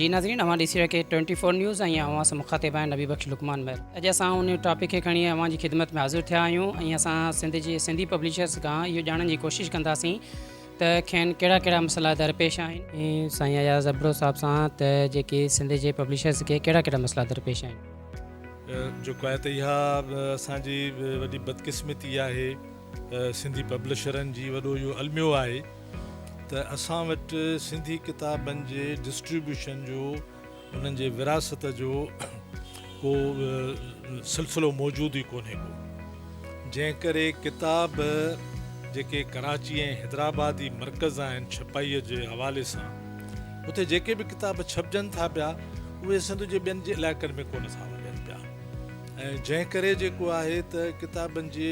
جي ناظرين اوهان ڏسي رهيا ڪي ٽوئنٽي فور نيوز ۽ اوهان سان مخاطب آهيان نبي بخش لقمان مهر اڄ اسان ان ٽاپڪ کي کڻي اوهان جي خدمت ۾ حاضر ٿيا آهيون ۽ اسان سنڌ جي سنڌي پبلشرز کان اهو ڄاڻڻ جي ڪوشش ڪنداسين ته کين ڪهڙا ڪهڙا مسئلا درپيش آهن. سائين اياز ابڙو صاحب سان ته جيڪي سنڌ جي پبلشرز کي ڪهڙا ڪهڙا مسئلا درپيش آهن. جيڪو آهي ته اها اسان جي وڏي بدقسمتي آهي سنڌي پبلشرن جي وڏو اهو الميو آهي ته اسان وٽ سنڌي ڪتابن جي ڊسٽريبيوشن جو انهن جي ورهاست جو ڪو سلسلو موجود ئي ڪونهي ڪو جنهن ڪري ڪتاب جيڪي ڪراچي ۽ حيدرآباد ئي مرڪز آهن ڇپائي جي حوالي سان اتي جيڪي به ڪتاب ڇپجن ٿا پيا اهي سنڌ جي ٻين جي علائقن ۾ ڪونه ٿا وڃن پيا ۽ جنهن ڪري جيڪو آهي ته ڪتابن جي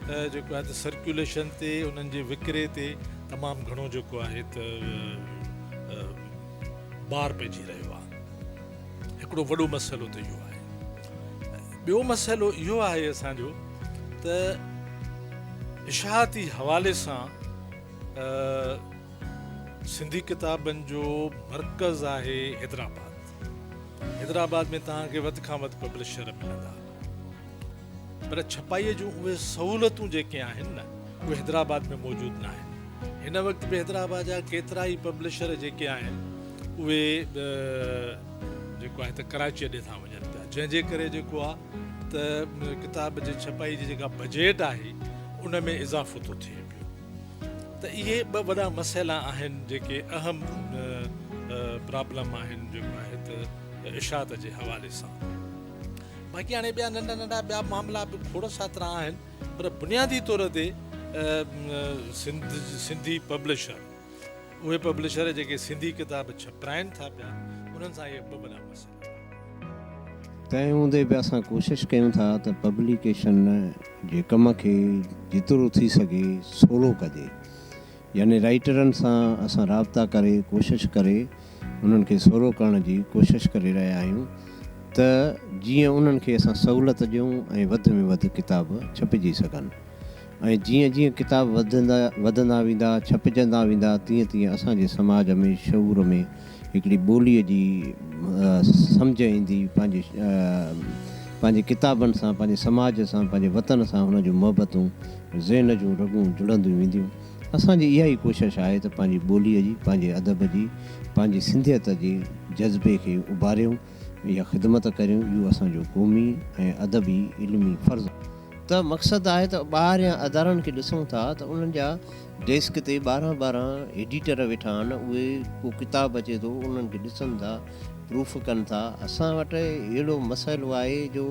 جيڪو آهي ته سرڪيوليشن تي انهن جي وڪري تي تمام گهڻو جيڪو آهي ته بار پئجي رهيو آهي هڪڙو وڏو مسئلو ته اهو آهي ٻيو مسئلو اهو آهي اسان جو ته اشاعتي حوالي سان سنڌي ڪتابن جو مرڪز آهي حيدرآباد حيدرآباد ۾ توهان کي وڌ کان وڌ پبلشر ملندا پر ڇپائيء جون اهي سهولتون جيڪي آهن نه اهي حيدرآباد ۾ موجود نه آهن. هن وقت به حيدرآباد جا ڪيترائي پبلشر جيڪي آهن اهي جيڪو آهي ته ڪراچيء ڏي ٿا وڃن پيا جنهن جي ڪري جيڪو آهي ته ڪتاب جي ڇپائي جي جيڪا بجيٽ آهي ان ۾ اضافو ٿو ٿئي پيو ته اهي ٻه وڏا مسئلا آهن جيڪي اهم پرابلم آهن جيڪو آهي ته اشاعت جي حوالي سان. باقي هاڻي ٻيا ننڍا ننڍا ٻيا معاملا به کوڙ ساترا آهن پر بنيادي طور تي سنڌ سنڌي پبلشر اهي پبلشر جيڪي سنڌي ڪتاب ڇپرائن ٿا پيا انهن سان اهي ٻه وڏا مسئلا آهن. تنهن هوندي به اسان ڪوشش ڪيون ٿا ته پبليڪيشن جي ڪم کي جيترو ٿي سگهي سولو ڪجي يعني رائيٽرن سان اسان رابطا ڪري ڪوشش ڪري انهن کي سولو ڪرڻ جي ڪوشش ڪري رهيا آهيون ته جيئن انهن کي اسان سهولت ڏيون ۽ وڌ ۾ وڌ ڪتاب ڇپجي سگهن ۽ جيئن جيئن ڪتاب وڌندا وڌندا ويندا ڇپجندا ويندا تيئن تيئن اسان جي سماج ۾ شعور ۾ هڪڙي ٻوليء جي سمجهه ايندي پنهنجي پنهنجي ڪتابن سان پنهنجي سماج سان پنهنجي وطن سان هن جون محبتون ذهن جون رڳون جڙنديون وينديون. اسان جي اها ئي ڪوشش آهي ته پنهنجي ٻوليء جي، پنهنجي ادب جي، پنهنجي سنڌيت جي جذبي کي اڀاريون، اها خدمت ڪريون، اهو اسان جو قومي ۽ ادبي علمي فرض آهي. ته مقصد آهي ته ٻاهريان ادارن کي ڏسون ٿا ته انهن جا ڊيسڪ تي 12 12 ايڊيٽر ويٺا آهن، اهي ڪو ڪتاب اچي ٿو انهن کي ڏسن ٿا، پروف ڪن ٿا، اسان وٽ اهڙو مسئلو آهي جو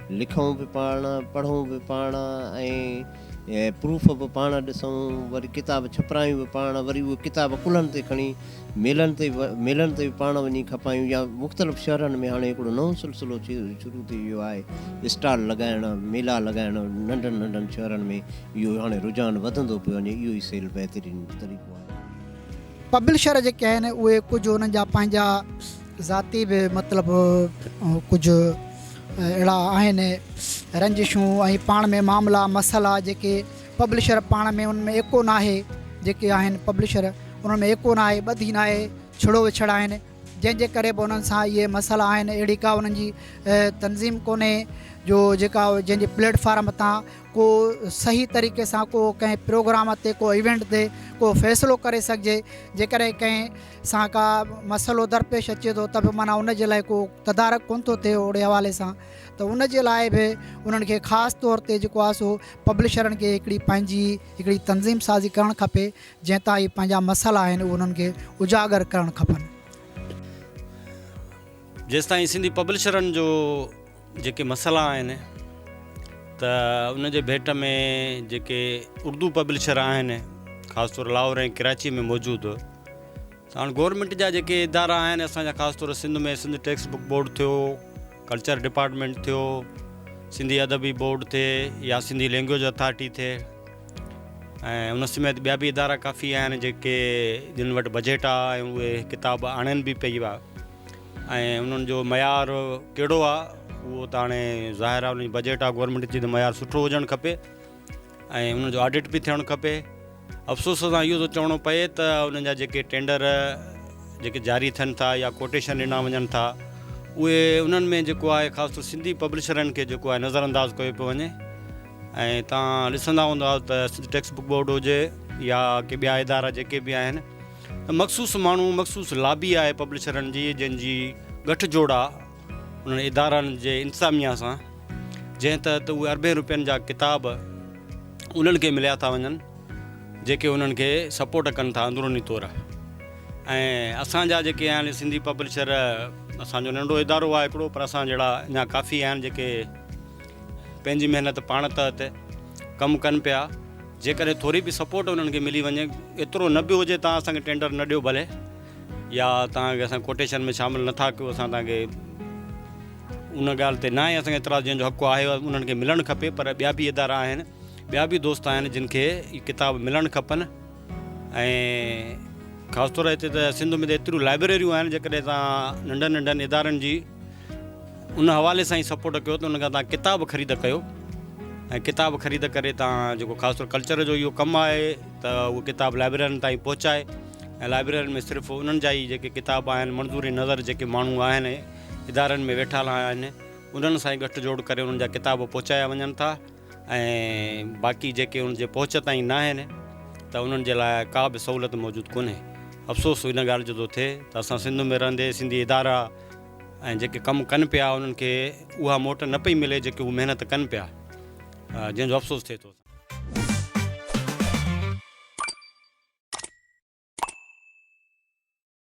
لکون به پاڻ، پڙهون به پاڻ ۽ پروف به پاڻ ڏسون، وري ڪتاب ڇپرايون به پاڻ، وري اهي ڪتاب ڪلهن تي کڻي ميلن تي ميلن تي به پاڻ وڃي کپايون يا مختلف شهرن ۾ هاڻي هڪڙو نئون سلسلو شروع ٿي ويو آهي اسٽال لڳائڻ، ميلا لڳائڻ ننڍن ننڍن شهرن ۾ اهو هاڻي رجحان وڌندو پيو وڃي اهو ئي سيل بهترين طريقو آهي. پبلشر جيڪي آهن اهي ڪجهه انهن جا پنهنجا ذاتي به مطلب ڪجهه اهڙا آهن رنجشون ۽ پاڻ ۾ معاملا مسئلا جيڪي پبلشر پاڻ ۾ ان ۾ ايڪو ناهي جيڪي آهن پبلشر انهن ۾ ايڪو ناهي ٻڌي ناهي ڇڙو وڇڙ آهن جنهن جي ڪري به انهن سان اهي مسئلا آهن اهڙي ڪا انهن جي تنظيم ڪونهي جو جيڪا جنهن جي پليٽ فارم تان ڪو صحيح طريقي سان ڪو ڪنهن پروگرام تي ڪو ايونٽ تي ڪو فيصلو ڪري سگهجي جيڪڏهن ڪنهن سان ڪا مسئلو درپيش اچي ٿو ته به معنيٰ ان جي لاء ڪو تدارڪ ڪونه ٿو ٿئي اهڙي حوالي سان ته ان جي لاء به انهن کي خاص طور تي جيڪو آهي سو پبلشرن کي هڪڙي پنهنجي هڪڙي تنظيم سازي ڪرڻ کپي جنهن تان اهي پنهنجا مسئلا آهن اهي انهن کي اجاگر ڪرڻ کپن. جيستائين سنڌي پبلشرن جو جيڪي مسئلا آهن ته ان جي ڀيٽ ۾ جيڪي اردو پبلشر آهن خاص طور لاهور ۽ ڪراچي ۾ موجود ته هاڻ گورنمينٽ جا جيڪي ادارا آهن اسان جا خاص طور Sindh ۾ Sindh text book board ٿيو ڪلچر ڊپارٽمينٽ ٿيو سنڌي ادبي بورڊ ٿئي يا سنڌي لينگويج اٿارٽي ٿئي ۽ ان سميت ٻيا به ادارا ڪافي آهن جيڪي جن وٽ بجيٽ آهي ۽ اهي ڪتاب آڻين به پئي ويا ۽ انهن جو معيار ڪهڙو آ اهو ته هاڻي ظاهر آ ان جي بجيٽ آ گورنمينٽ جي ته معيار سٺو هجڻ کپي ۽ انهن جو آڊٽ به ٿيڻ کپي افسوس سان اهو ٿو چوڻو پئي ته انهن جا جيڪي ٽينڊر جيڪي جاري ٿين ٿا يا ڪوٽيشن ڏنا وڃن ٿا اهي انهن ۾ جيڪو آهي خاص طور سنڌي پبلشرن کي جيڪو آهي نظر انداز ڪيو پيو وڃي ۽ تان ڏسندا هوندا ته سنڌ ٽيڪسٽ بڪ بورڊ هجي يا ڪي ٻيا ادارا جيڪي به آهن ته مخصوص ماڻهو مخصوص لابي آهي پبلشرن جي جن جي ڳٺ جوڙ آهي انهن ادارن جي انتظاميا سان جنهن تحت اهي اربين روپين جا ڪتاب انهن کي مليا ٿا وڃن جيڪي انهن کي سپورٽ ڪن ٿا اندروني طور ۽ اسان جا جيڪي آهن سنڌي پبلشر اسان جو ننڍو ادارو آهي هڪڙو پر اسان جهڙا اڃا ڪافي آهن جيڪي پنهنجي محنت پاڻ تحت ڪم ڪن پيا جيڪڏهن ٿوري به سپورٽ انهن کي ملي وڃي ايترو نه به هجي تان اسان کي ٽينڊر نه ڏيو ڀلي يا توهان کي اسان ڪوٽيشن ۾ شامل نٿا ڪيو اسان توهان کي ان ڳالهه تي ناهي اسان کي اعتراض جنهن جو حق آهي انهن کي ملڻ کپي پر ٻيا به ادارا آهن ٻيا به دوست آهن جن کي اهي ڪتاب ملڻ کپن ۽ خاص طور هتي ته سنڌ ۾ ته ايتريون لائبريريون آهن جيڪڏهن توهان ننڍن ننڍن ادارن جي ان حوالي سان ئي سپورٽ ڪيو ته ان کان توهان ڪتاب خريد ڪيو ۽ ڪتاب خريد ڪري توهان جيڪو خاص طور ڪلچر جو اهو ڪم آهي ته اهو ڪتاب لائبريرين تائين پهچائي ۽ لائبريرين ۾ صرف انهن جا ئي جيڪي ڪتاب آهن منظور نظر جيڪي ماڻهو آهن ادارن ۾ ويٺل آهن انهن سان ئي ڳٺ جوڙ ڪري انهن جا ڪتاب پهچايا وڃن ٿا ۽ باقي جيڪي ان جي پهچ تائين ناهن ته انهن جي لاء ڪا به سهولت موجود ڪونهي افسوس ان ڳالهه جو ٿو ٿئي ته اسان سنڌ ۾ رهندي سنڌي ادارا ۽ جيڪي ڪم ڪن پيا انهن کي اها موٽ نه پئي ملي جيڪي هو محنت ڪن پيا جنهن جو افسوس ٿئي ٿو.